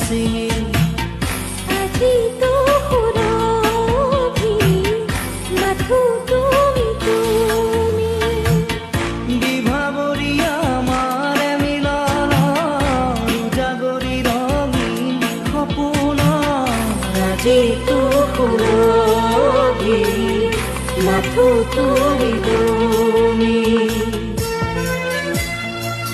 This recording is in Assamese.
ছিঙিল। আজিতো সুৰভি মাথো তুমি তুমি। বিভাৱৰী আমাৰ মিলনৰ উজাগৰী ৰঙীন সপোনৰ। আজিতো সুৰভি মাথো তুমি।